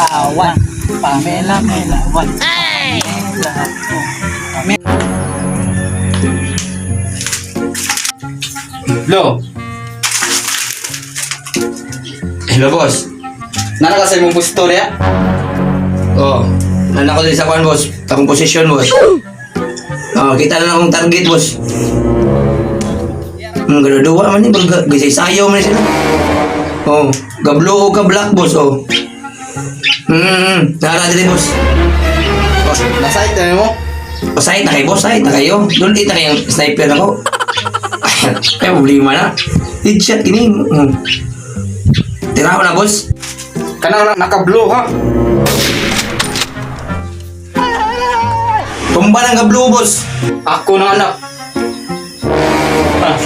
One. Pamela, Mela, one. Pamela, two. Pamela. Lo. Hello, boss. Nana ka sa imong gusto niya? Oh, nana ko din sa kwan, boss. Akong posisyon, boss. Oh, kita na akong target, boss. Ganaduwa man ni baga sayo man ni sila. Oh, ga-blue o ka black, boss, oh. Nara diri, boss. Boss, nasa na mo? O, site na kayo, boss, site na kayo. Doon kita kayong sniper ako. Ay, problema na. Headshot kini. Tira ko na, boss. Kanang naka-blue ha. Tumba ng ka-blue, boss. Ako na anak. Ah,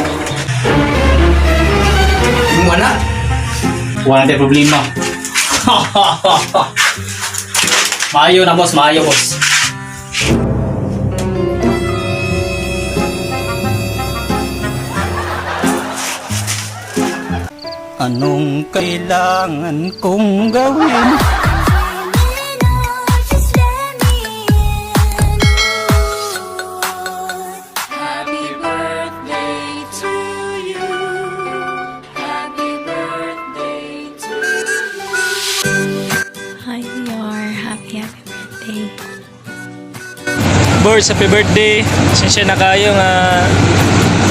Yung anak. wala tayong problema. Maayo na, boss, maayo, boss. Anong kailangan kong gawin? Just let me in. Happy birthday to you. Happy birthday to you. Hi, Dior. Happy, happy birthday. Birds, happy birthday. Sinsya na kayo nga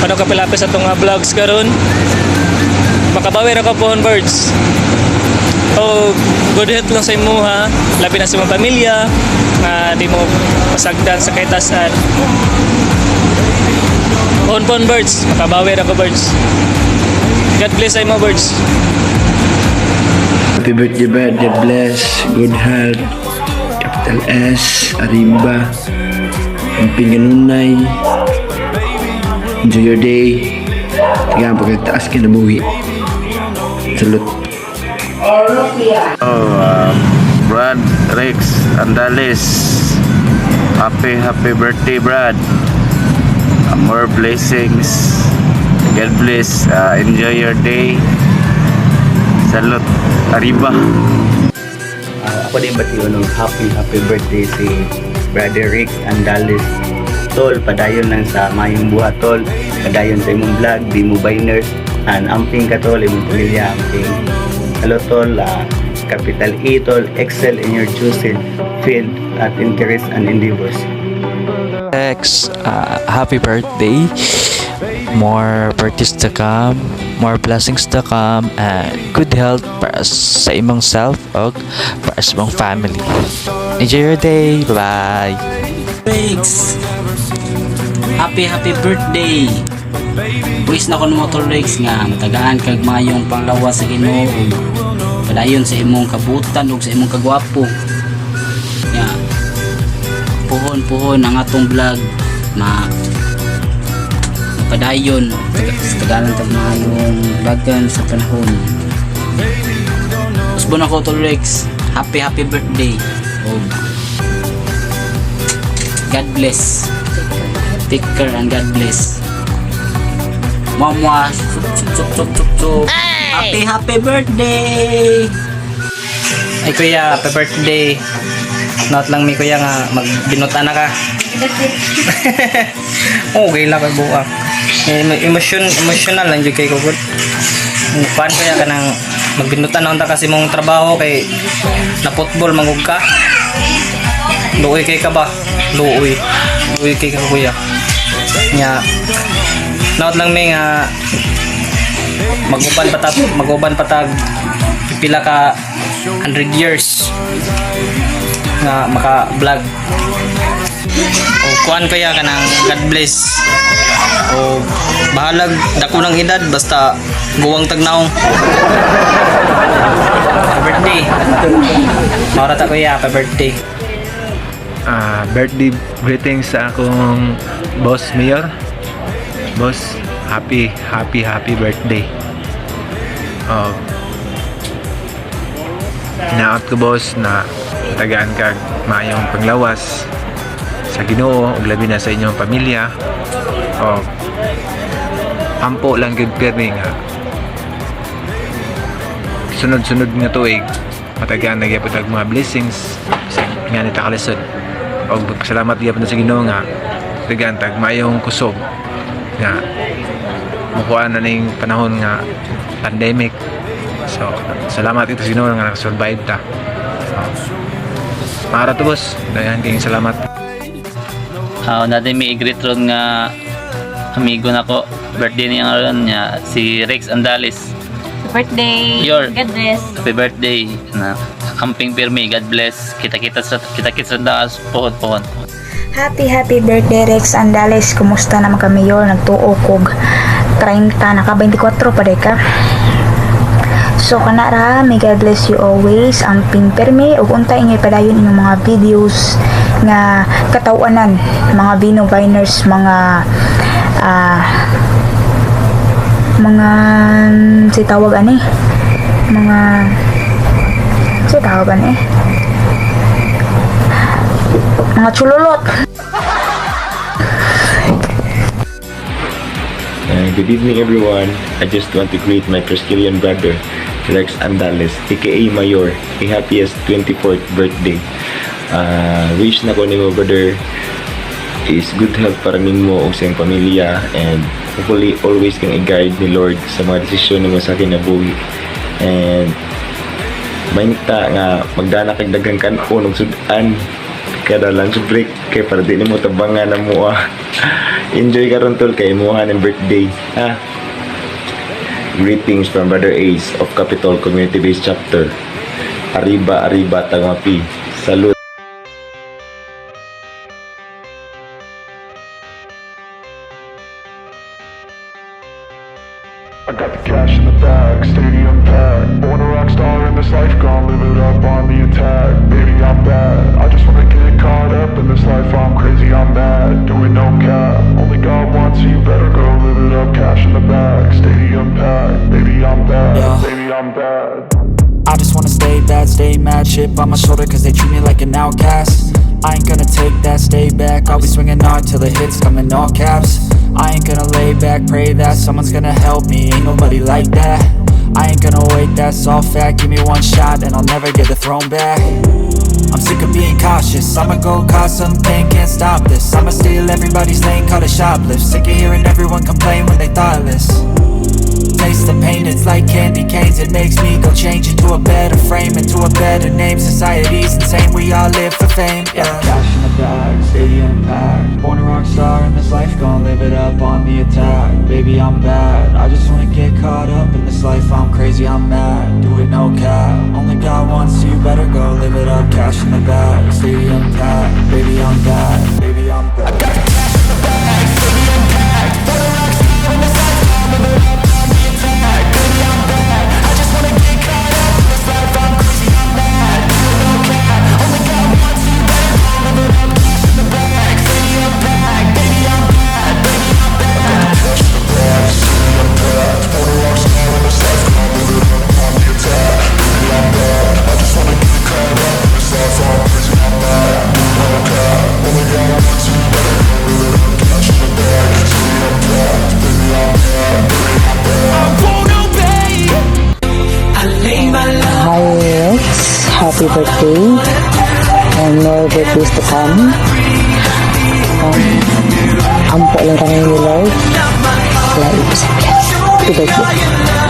paano ka pilapis sa itong vlogs karon. Makabawi ra ka pohon, Birds. Oh, good health lang sa imo ha. Labi na sa imong pamilya nga di mo pasagdan sa kahitasan. Pohon pohon, Birds, makabawi ra ka, Birds. God bless sa imo, Birds. Happy birthday, Brad. God bless. Good health. Capital S. Arriba. Ang pinganunay. Enjoy your day. Tagaan pagkataas ka na buhi. Salute. Oh, Brad Rex Andales. Happy, happy birthday, Brad. More blessings. God bless. Enjoy your day. Salute. Arriba. Ako din bation og happy happy birthday si Brother Rick Andales. Tol, padayon lang sa mayong buhat, tol. Padayon sa imong vlog, di mo biners. And amping ka, tol, imong pamilya amping. Hello, tol, capital E, tol, excel in your chosen field at interest and endeavors. Rex, happy birthday. More birthdays to come, more blessings to come, and good health para sa imong self og para sa imong family. Enjoy your day. Bye-bye. Rex! Happy happy birthday! Wish na ko nimo, Tol Rex, nga matagaan kag mayong panglawas sa Ginoo ug padayon sa imong kabutan ug sa imong kagwapo. Ya. Puhon puhon ang atong vlog ma padayon sa tagalan tag maayong vlogan sa panahon. Usbon ako, Tol Rex. Happy happy birthday. Ug God bless. Take care and God bless. Mama, sup, sup, sup, sup, sup, sup. Happy, happy birthday! Ay kuya, happy birthday. Not lang mi kuya nga magbinuta na ka. Okay lang kay buka. Emosyon, emotional lang jud kay ko gud. Kuan kuya ka nang magbinuta na unta kasi mong trabaho kay na football mangug ka. Luoy kay ka ba? Luoy. Luoy kay ka, kuya. Nya. Not lang mi nga maguban patag pila ka 100 years nga maka-vlog. O kuan kaya ka ng God bless. O bahalag dako ng edad basta guwang tagnaong. Happy birthday. Maura ta kuya, happy birthday. Birthday greetings sa akong boss mayor. Boss, happy, happy, happy birthday. Oh, hinaot ko, boss, na tagaan kag maayong panglawas sa Ginoo ug labi na sa inyong pamilya. Oh, ampo lang gid pirmi nga sunod-sunod nga tuig. Matagaan na gyapon tag mga blessings sa nga nita kalisod. Og magpasalamat gyapon ta sa Ginoo nga tagaan tag maayong kusog nga mukuha na ning panahon nga pandemic. So, salamat ito sa Ginoo nga nakasurvive ta. So, Maara to, boss. Daghan kayong salamat. Natin may i-greet ron nga amigo nako, birthday niya ngayon niya, si Rex Andales. Birthday! Your God bless! Happy birthday na amping pirmi, God bless. Kita-kita sa taas, pohon pohon. Happy happy birthday, Rex Andales. Kumusta naman kami yor? Nagtuo kog 30, naka 24 pa ka. So kana ra, may God bless you always. Amping permi ug unta ingay padayon inyong mga videos nga katawanan, mga Vino Viners, mga mga si tawag ani, mga si tawag ani, mga chululot. Good evening, everyone. I just want to greet my Priscillian brother, Rex Andales, aka Mayor, a happiest 24th birthday. Wish na ko nimo, brother, is good health para nimo ug sa iyong pamilya and hopefully always kang i-guide ni Lord sa mga desisyon nimo sa kinabuhi. And mainta nga magdana kag daghang kan-on ug sud-an kada lunch break kay para di nimo tabangan na mo ah. Enjoy karon, tol, kay imuha ng birthday ha. Greetings from Brother Ace of Capitol Community Based Chapter. Arriba, arriba, Tangmapi. Salute. I got the cash in the bag, stadium packed. Born a rock star in this life, gon' live it up on the attack. Baby, I'm bad. I just wanna get caught up in this life. I'm crazy, I'm mad. Doing no cap. Only God wants you, better go live it up. Cash in the bag, stadium packed. Baby, I'm bad. Yeah. Baby, I'm bad. I just wanna stay bad, stay mad. Chip on my shoulder 'cause they treat me like an outcast. I ain't gonna take that, stay back. I'll be swinging hard till the hits come in all caps. I ain't gonna lay back, pray that someone's gonna help me. Ain't nobody like that. I ain't gonna wait, that's all fact. Give me one shot and I'll never get the throne back. I'm sick of being cautious. I'ma go cause something, can't stop this. I'ma steal everybody's lane, call it shoplift. Sick of hearing everyone complain when they thoughtless. Taste the pain, it's like candy canes. It makes me go change into a better frame, into a better name. Society's insane, we all live for fame, yeah. Cash in the bag, stadium packed. Born a rock star in this life, gon' live it up on the attack. Baby, I'm bad. I just wanna get caught up in this life. I'm crazy, I'm mad, do it no cap. Only God wants you, better go live it up. Cash in the bag, stadium packed. Baby, I'm bad, baby, I'm bad. I got the cash in the bag, stadium packed. Born a rock star in this life, gon' live it up on the attack. Baby, I'm bad. I just wanna get caught up in this life. I'm crazy, I'm mad, do it no cap. Only God wants you, better go live it up. Cash in the bag, stadium packed. Baby, I'm bad, baby, I'm bad. Cash in the bag, stadium packed. Born a rock star in this life, gon' live it up on the attack. Baby, I'm bad. I just wanna get caught up in this life. I'm crazy, I'm mad. Do it no cap. Only God wants you, better go live it up. Cash in the bag, stadium packed. Baby, I'm bad, baby, I'm bad. I won't obey. I lay my love Hi Rex, happy birthday and more birthdays to come. Ampo lang kami ni Lord. Wala ibig sabihin. Happy birthday.